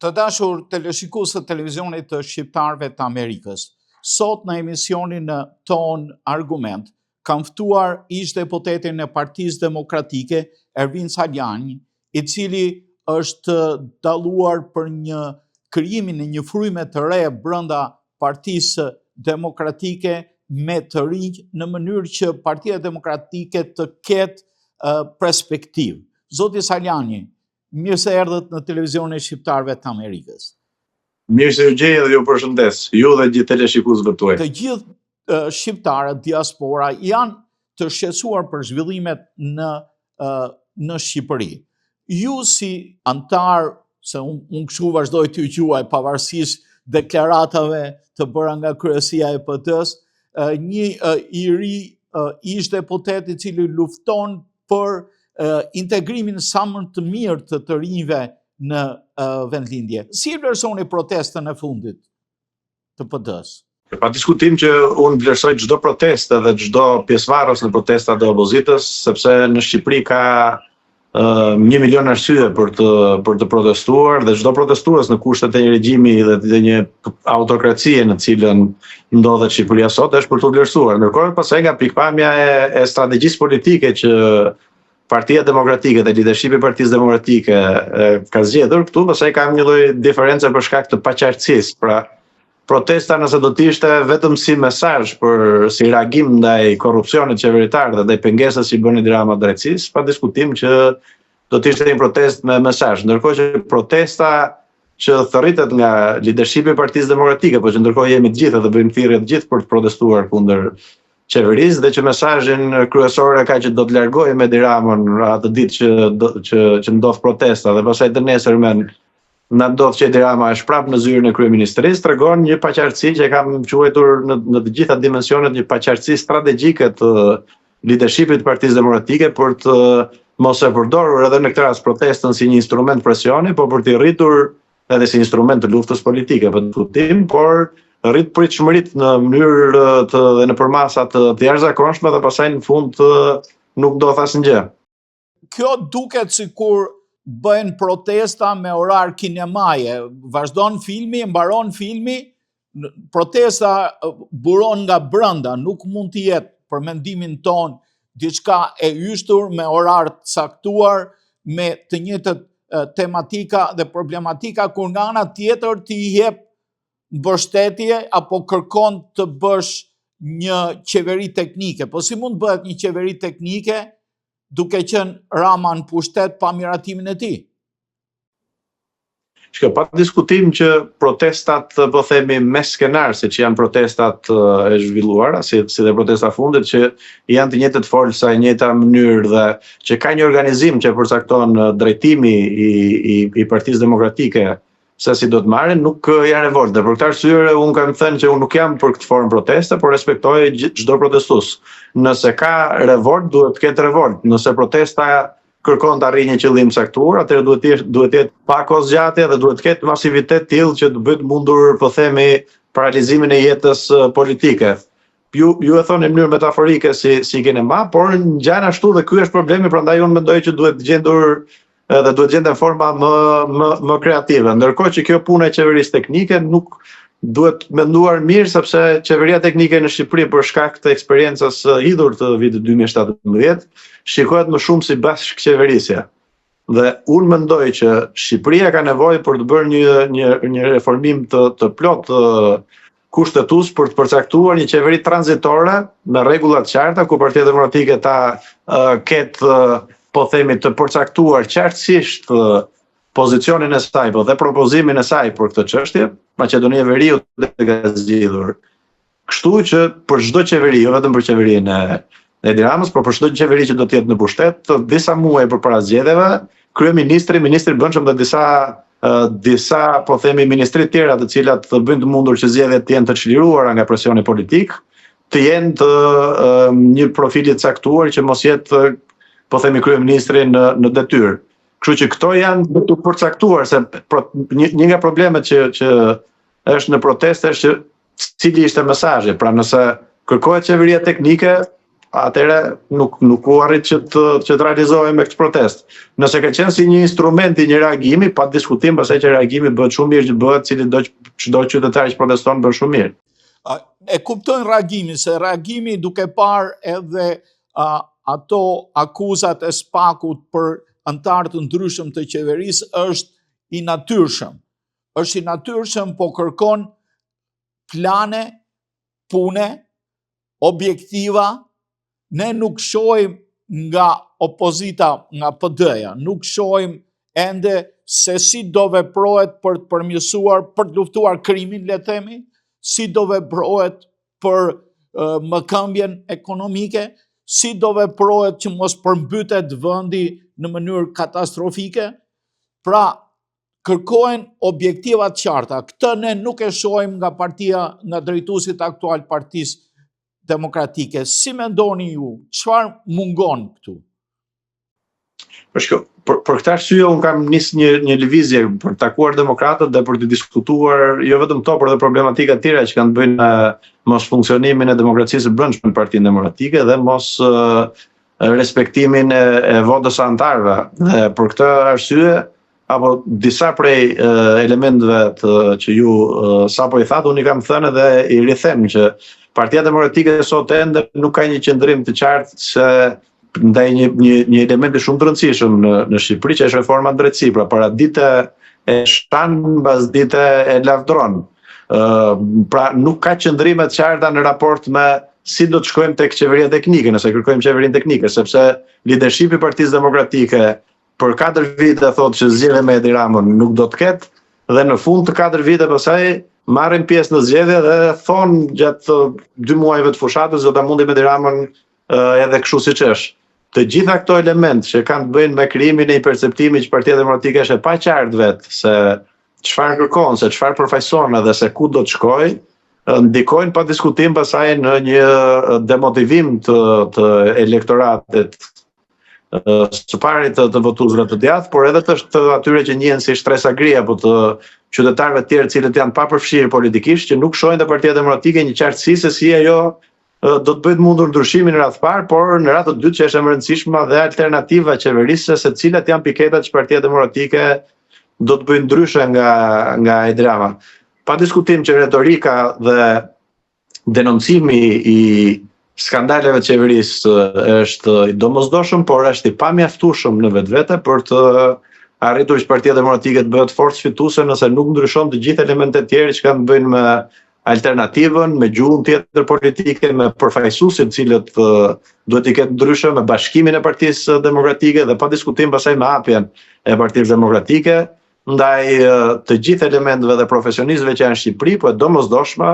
Të dashur teleshikues të televizionit të shqiptarëve të Amerikës, sot në emisionin tonë Argument, kam ftuar ish deputetin e Partisë Demokratike, Ervin Salianji, i cili është dalluar për një krijimin e një fryme të re brenda Partisë Demokratike me të rinj në mënyrë që Partia Demokratike të ketë perspektivë. Zoti Salianji, mirë se erdhët në televizionin e shqiptarëve të Amerikës. Mirë se ju gjej dhe ju përshëndes, ju dhe gjithë teleshikuesve tuaj. Të gjithë shqiptarët, diaspora, janë të shqetësuar për zhvillimet në në Shqipëri. Ju si anëtar, se unë un kështu vazhdoj t'ju quaj pavarësisht deklaratave të bëra nga kryesia e PD-së, një i ri ish deputet i cili lufton për integrimin sa më të mirë të të rinjve në vendlindje. Si e vlerësoni protestën e fundit të PD-së? Pa diskutim që unë vlerësoj çdo protestë dhe çdo pjesëmarrës në protestat e opozitës, sepse në Shqipëri ka uh, një milion arsye për të për të protestuar dhe çdo protestues në kushtet e një regjimi dhe të një autokracie në të cilën ndodhet Shqipëria sot është për t'u vlerësuar. Ndërkohë pastaj nga pikëpamja e, e strategjisë politike që Partia Demokratike dhe lidershipi i Partisë Demokratike e, ka zgjedhur këtu, pastaj ka një lloj diference për shkak të paqartësisë. Pra, protesta nëse do të ishte vetëm si mesazh për si reagim ndaj korrupsionit qeveritar dhe ndaj pengesës që i bën Edi Rama drejtësisë, pa diskutim që do të ishte një protestë me mesazh. Ndërkohë që protesta që thërritet nga lidershipi i Partisë Demokratike, po që ndërkohë jemi të gjithë dhe bëjmë thirrje të gjithë për të protestuar kundër qeverisë dhe që mesazhin kryesor e ka që do të largojmë Edi Ramën atë ditë që do, që që ndodh protesta dhe pastaj të nesërmen na ndodh që Edi Rama është prapë në zyrën e kryeministrisë, tregon një paqartësi që e kam quajtur në në të gjitha dimensionet një paqartësi strategjike të lidershipit të Partisë Demokratike për të mos e përdorur edhe në këtë rast protestën si një instrument presioni, por për t'i rritur edhe si instrument të luftës politike pa diskutim, por rrit pritshmëritë në mënyrë të dhe në përmasa të, të jashtëzakonshme dhe pastaj në fund të nuk ndodh asnjë gjë. Kjo duket sikur bëhen protesta me orar kinemaje, vazhdon filmi, mbaron filmi, protesta buron nga brenda, nuk mund të jetë për mendimin tonë diçka e yshtur me orar të caktuar, me të njëjtat tematika dhe problematika, kur nga ana tjetër ti i jep mbështetje apo kërkon të bësh një qeveri teknike. Po si mund të bëhet një qeveri teknike duke qenë Rama në pushtet pa miratimin e tij? Shiko, pa diskutim që protestat, po themi, me skenar, siç janë protestat e zhvilluara, si, si dhe protesta e fundit, që janë të njëjtët folësa, e njëjta mënyrë dhe që ka një organizim që përcakton drejtimi i, i, i Partisë Demokratike se si do të marrin, nuk janë revoltë. Dhe për këtë arsye unë kam thënë që unë nuk jam për këtë formë proteste, por respektoj çdo protestues. Nëse ka revoltë, duhet të ketë revoltë. Nëse protesta kërkon të arrijë një qëllim të caktuar, atëherë duhet të jetë duhet të jetë pa kohëzgjatje dhe duhet të ketë masivitet të tillë që të bëjë të mundur, po themi, paralizimin e jetës politike. Ju ju e thoni në mënyrë metaforike si si kinema, por ngjan ashtu dhe ky është problemi, prandaj unë mendoj që duhet gjendur edhe duhet gjenden forma më më më kreative. Ndërkohë që kjo puna e qeverisë teknike nuk duhet menduar mirë sepse qeveria teknike në Shqipëri për shkak të eksperiencës së hidhur të vitit 2017 shikohet më shumë si bashkëqeverisje. Dhe unë mendoj që Shqipëria ka nevojë për të bërë një një një reformim të të plotë kushtetues për të përcaktuar një qeveri tranzitore me rregulla të qarta ku Partia Demokratike ta uh, ketë uh, po themi të përcaktuar qartësisht uh, pozicionin e saj, po dhe propozimin e saj për këtë çështje, Maqedonia e Veriut e ka zgjidhur. Kështu që për çdo qeveri, jo vetëm për qeverinë e Edi Ramës, por për çdo qeveri që do të jetë në pushtet, disa muaj përpara zgjedhjeve, kryeministri, ministri i Brendshëm dhe disa disa, po themi, ministri të tjera të cilat të bëjnë të mundur që zgjedhjet të jenë të çliruara nga presioni politik, të jenë të një profili të caktuar që mos jetë, po themi, kryeministri në në detyrë. Kështu që këto janë të përcaktuar se pro, një, një nga problemet që që është në protestë është që cili ishte mesazhi. Pra nëse kërkohet qeveria teknike, atëherë nuk nuk u arrit që të që të realizohej me këtë protestë. Nëse ka qenë si një instrument i një reagimi, pa diskutim, pastaj që reagimi bëhet shumë mirë që bëhet cilido çdo qytetar që proteston bën shumë mirë. E kuptojnë reagimin, se reagimi duke parë edhe a, ato akuzat e SPAK-ut për anëtarë të ndryshëm të qeverisë është i natyrshëm. Është i natyrshëm, po kërkon plane, pune, objektiva, ne nuk shohim nga opozita, nga PD-ja, nuk shohim ende se si do veprohet për të përmirësuar, për të luftuar krimin, le të themi, si do veprohet për mëkëmbjen ekonomike, si do veprohet që mos përmbytet vendi në mënyrë katastrofike. Pra, kërkohen objektiva të qarta. Këtë ne nuk e shohim nga partia, nga drejtuesit aktual Partisë Demokratike. Si mendoni ju, çfarë mungon këtu? Po shiko, për, për këtë arsye unë kam nis një një lëvizje për të takuar demokratët dhe për të diskutuar jo vetëm këto, por edhe problematika të tjera që kanë të bëjnë me mosfunksionimin e demokracisë së brendshme në Partinë Demokratike dhe mos respektimin e, e votës së anëtarëve. Dhe për këtë arsye apo disa prej elementëve të që ju sapo i thatë, unë i kam thënë edhe i rithem që Partia Demokratike sot ende nuk ka një qëndrim të qartë se ndaj një një një elementi shumë të rëndësishëm në në Shqipëri që është reforma në drejtësi, pra para dite e shan mbas dite e lavdron. Ë pra nuk ka qëndrime të qarta në raport me si do të shkojmë tek qeveria teknike, nëse kërkojmë qeverinë teknike, sepse leadershipi i Partisë Demokratike për 4 vite thotë që zgjedhje me Edi Ramën nuk do të ketë dhe në fund të 4 vite pastaj marrin pjesë në zgjedhje dhe thonë gjatë dy muajve të fushatës do ta mundim Edi Ramën edhe kështu siç është. Të gjitha këto elementë që kanë të bëjnë me krijimin e një perceptimi që Partia Demokratike është e paqartë vetë se çfarë kërkon, se çfarë përfaqëson edhe se ku do të shkojë, ndikojnë pa diskutim pastaj në një demotivim të të elektoratit së pari të, të votuesve të djathtë, por edhe të, të atyre që njihen si shtresa gri apo të qytetarëve të tjerë të cilët janë papërfshirë politikisht, që nuk shohin te Partia Demokratike një qartësi se si ajo do të bëjë të mundur ndryshimin në radhë të parë, por në radhë të dytë që është e më rëndësishme dhe alternativa qeverisëse se cilat janë piketat që Partia Demokratike do të bëjë ndryshe nga nga Edi Rama. Pa diskutim që retorika dhe denoncimi i skandaleve të qeverisë është i domosdoshëm, por është i pamjaftueshëm në vetvete për të arritur që Partia Demokratike të bëhet forcë fituese nëse nuk ndryshon të gjithë elementet e tjerë që kanë të bëjnë me alternativën, me gjuhën tjetër politike, me përfaqësuesit të cilët duhet t'i ketë ndryshe, me bashkimin e Partisë Demokratike dhe pa diskutim pastaj me hapjen e Partisë Demokratike ndaj të gjithë elementëve dhe profesionistëve që janë në Shqipëri, po e domosdoshme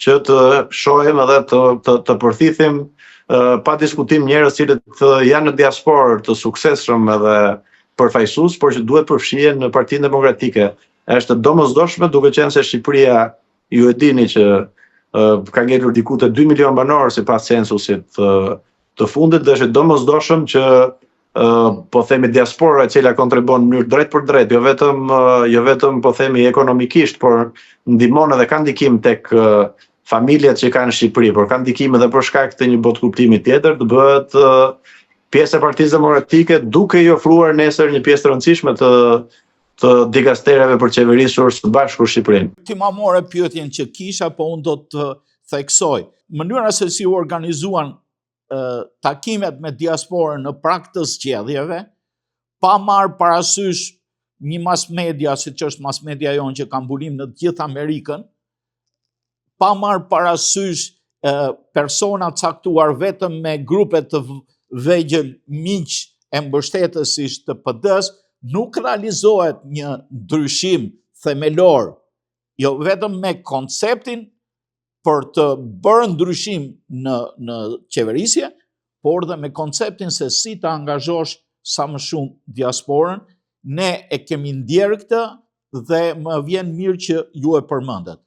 që të shohim edhe të të, të përthithim pa diskutim njerëz të cilët janë në diasporë të suksesshëm edhe përfaqësues, por që duhet përfshihen në Partinë Demokratike. Është e domosdoshme duke qenë se Shqipëria ju e dini që ka ngelur diku te 2 milion banorë sipas censusit të, të fundit dhe është e domosdoshëm që po themi diaspora e cila kontribuon në mënyrë drejtpërdrejtë, jo vetëm jo vetëm po themi ekonomikisht, por ndihmon edhe ka ndikim tek familjet që kanë në Shqipëri, por ka ndikim edhe për shkak të një botëkuptimi tjetër, të bëhet pjesë e Partisë Demokratike duke i ofruar nesër një pjesë të rëndësishme të të dikastereve për qeverisur së bashku Shqipërinë. Ti ma more pyetjen që kisha, po unë do të theksoj. Mënyra se si u organizuan takimet me diasporën në prag të zgjedhjeve, pa marrë parasysh një mass media, siç është mass media jonë që ka mbulim në të gjithë Amerikën, pa marrë parasysh persona të caktuar vetëm me grupe të vegjël miq e mbështetësish të PD-s, nuk realizohet një ndryshim themelor, jo vetëm me konceptin për të bërë ndryshim në, në qeverisje, por dhe me konceptin se si të angazhosh sa më shumë diasporën, ne e kemi ndjerë këtë dhe më vjen mirë që ju e përmendët.